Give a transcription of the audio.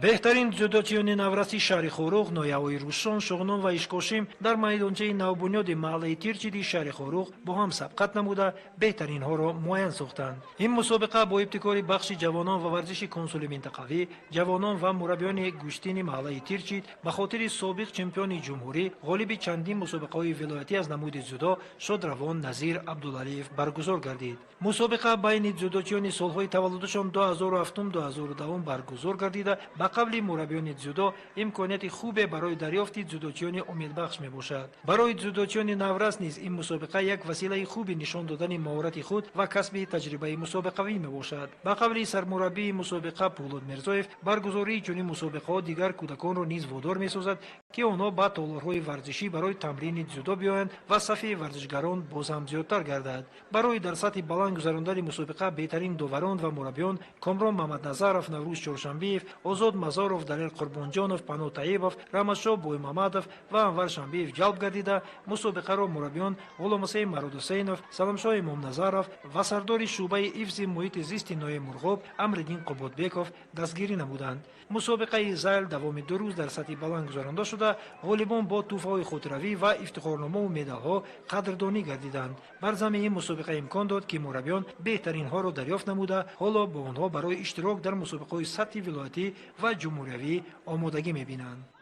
Беҳтарин дзюдочиёни навраси шаҳри Хоруғ, ноҳияҳои Рӯшон, Шуғнон ва Ишкошим дар майдончаи навбунёди маҳаллаи Тирчиди шаҳри Хоруғ бо ҳам сабқат намуда, беҳтаринҳоро муайян сохтанд. Ин мусобиқа бо ибтикори бахши ҷавонон ва варзиши консули минтақавӣ, ҷавонон ва мураббиёни гӯштини маҳаллаи Тирчид ба хотири собиқ чемпиони ҷумҳурӣ, ғолиби чандин мусобиқаҳои вилоятӣ аз намуди дзюдо шодравон Назир Абдулалиев баргузор гардид. Мусобиқа байни дзюдочиёни солҳои таваллудашон 2007-2010 баргузор гардида, ба қавли мураббиёни дзюдо имконияти хубе барои дарёфти дзюдочиёни умедбахш мебошад. Барои дзюдочиёни наврас низ ин мусобиқа як василаи хуби нишон додани маҳорати худ ва касби таҷрибаи мусобиқавӣ мебошад. Ба қавли сармураббии мусобиқа Пулод Мирзоев, баргузории чунин мусобиқаҳо дигар кӯдаконро низ водор месозад, ки онҳо ба толорҳои варзишӣ барои тамрини дзюдо биёянд ва сафи варзишгарон боз ҳам зиёдтар гардад. Барои дар сатҳи баланд гузарондани мусобиқа беҳтарин доварон ва мураббиён Комрон Мамадназаров, Наврӯз Чоршанбиев, Озод Мазоров, Далер Қурбонҷонов, Пано Таибов, Рамазшоҳ Боймамадов ва Анвар Шанбиев ҷалб гардида, мусобиқаро мураббиён Ғуломҳусейн Мародҳусейнов, Саламшоҳ Имомназаров ва сардори шӯъбаи ҳифзи муҳити зисти ноҳияи Мурғоб Амриддин Қуботбеков дастгирӣ намуданд. Мусобиқаи зайл давоми 2 рӯз дар сатҳи баланд гузаронда шуда, ғолибон бо тӯҳфаҳои хотиравӣ ва ифтихорномаву медалҳо қадрдонӣ гардиданд. Бар замми ин мусобиқа имкон дод, ки мураббиён беҳтаринҳоро дарёфт намуда, ҳоло бо онҳо барои иштирок дар мусобиқаҳои сатҳи вилоятӣ ва ҷумҳуриявӣ омодагӣ мебинанд.